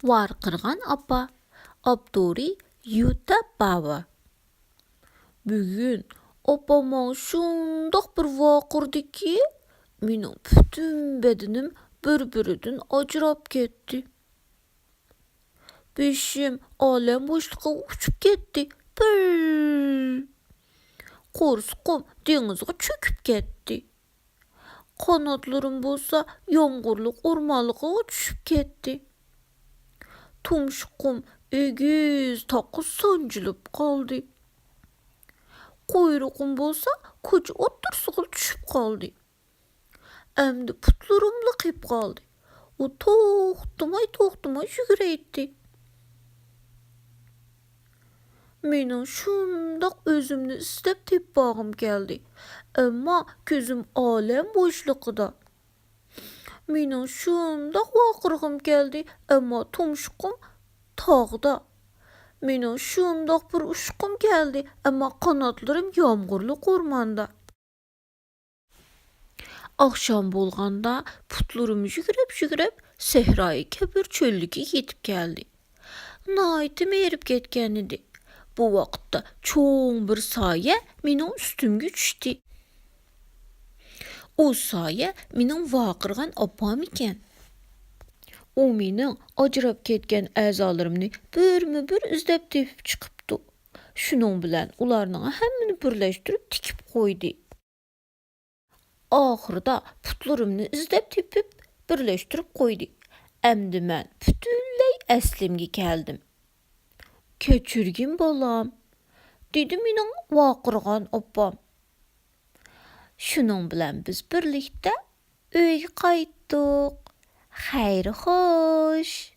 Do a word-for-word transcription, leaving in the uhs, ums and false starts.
ۋارقىرىغان ئاپا. ئاپتورى يۇتا باۋا. بۈگۈن ئاپام ماڭا شۇنداق بىر ۋارقىرىدىكى، مېنىڭ پۈتۈن بەدىنىم بىر-بىرىدىن ئاجراپ كەتتى. بېشىم ئالەم بوشلۇقىغا ئۇچۇپ كەتتى. بىر. قورسىقىم دېڭىزغا چۆكۈپ كەتتى. قاناتلىرىم بولسا يامغۇرلۇق ئورمانلىقىغا چۈشۈپ كەتتى. تۇمشۇقۇم ئېگىز تاغقا سانجىلىپ قالدى. قۇيرۇقۇم بولسا كوچا ئوتتۇرىسىغا چۈشۈپ قالدى. ئەمدى پۇتلىرىملا قېپ قالدى. ئۇ توختىماي، توختىماي يۈگۈرەيتتى. مېنىڭ شۇنداق ئۆزۈمنى ئىزدەپ تېپىپ بارغۇم كەلدى، ئەمما كۆزۈم ئالەم بوشلۇقىدا. مېنىڭ شۇنداق ۋارقىرىغۇم كەلدى، ئەمما تۇمشۇقۇم تاغدا. مېنىڭ شۇنداق بىر ئۇچقۇم كەلدى، ئەمما قاناتلىرىم يامغۇرلۇق ئورماندا. ئاخشام بولغاندا پۇتلىرىم يۈگۈرۈپ-يۈگۈرۈپ سەھرايى كەبىر چۆللۈكىگە يېتىپ كەلدى. ناھايىتى ھېرىپ كەتكەنىدى. بۇ ۋاقىتتا چوڭ بىر سايە مېنىڭ ئۈستۈمگە چۈشتى. ئۇ سايە مېنىڭ ۋارقىرىغان ئاپام ئىكەن. ئۇ مېنىڭ ئاجراپ كەتكەن ئەزالىرىمنى بىرمۇ بىر ئىزدەپ تېپىپ چىقىپتۇ. شۇنىڭ بىلەن ئۇلارنىڭ ھەممىنى بىرلەشتۈرۈپ تىكىپ قويدى. ئاخىرىدا پۇتلىرىمنى ئىزدەپ تېپىپ، بىرلەشتۈرۈپ قويدى. ئەمدى مەن پۈتۈنلەي ئەسلىمگە كەلدىم. «كەچۈرگىن، بالام»، دېدى مېنىڭ ۋارقىرىغان ئاپام. شۇنىڭ بىلەن بىز بىرلىكتە ئۆيگە قايتتۇق. خەير خوش.